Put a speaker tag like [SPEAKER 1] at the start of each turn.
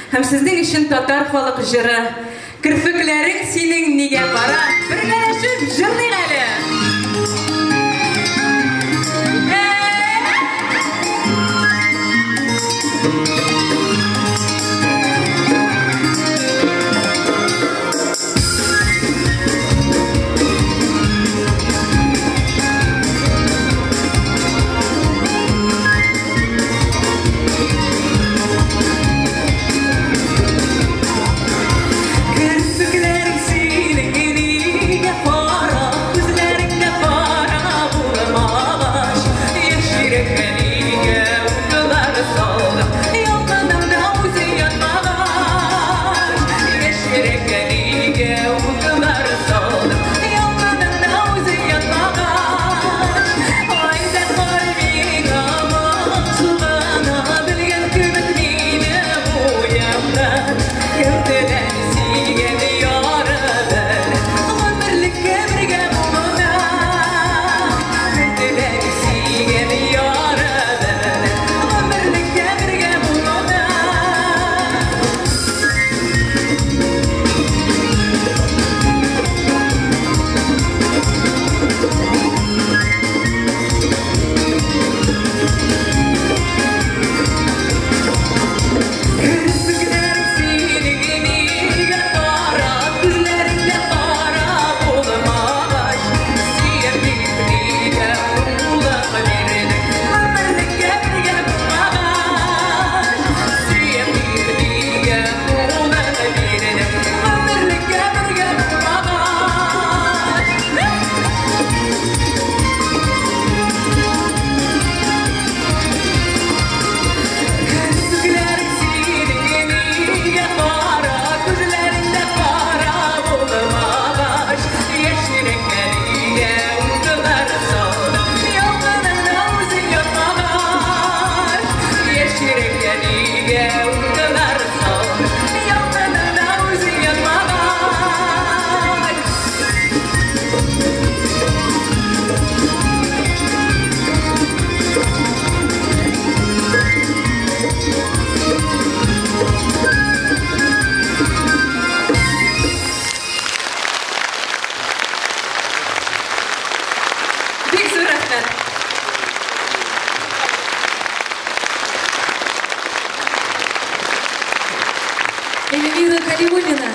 [SPEAKER 1] Һәм сезнең өчен татар халык җыры. Керфекләрең синең нигә кара? Бергәләшеп җырлыйк әле. Керфекләрең синең нигә кара? Күзләреңдә кара булмагач, яшь йөрәккә нигә утлар салдың? Ялкыныңда үзең янмагач, яшь йөрәккә нигә утлар салдың? Ялкыныңда үзең янмагач, Айда кар миңа моңсу гына, белгән кебек мине буямнан. Кем белән сөйгән яры белән гомерлеккә бергә булуны. Кем белән сөйгән яры белән гомерлеккә бергә булуны. Керфекләрең синең нигә кара? Күзләреңдә кара булмагач, сөям дип нигә кулың бирдең? Гомерлеккә бергә булмагач, сөям дип нигә кулың бирдең? Гомерлеккә бергә булмагач. Керфекләрең синең нигә кара? Күзләреңдә кара булмагач, яшь йөрәккә нигә утлар салдың? Ялкыныңда үзең янмагач, яшь йөрәккә нигә утлар салдың? Ялкыныңда үзең янмагач. Бик зур рәхмәт.
[SPEAKER 2] Эльвира Калиуллина.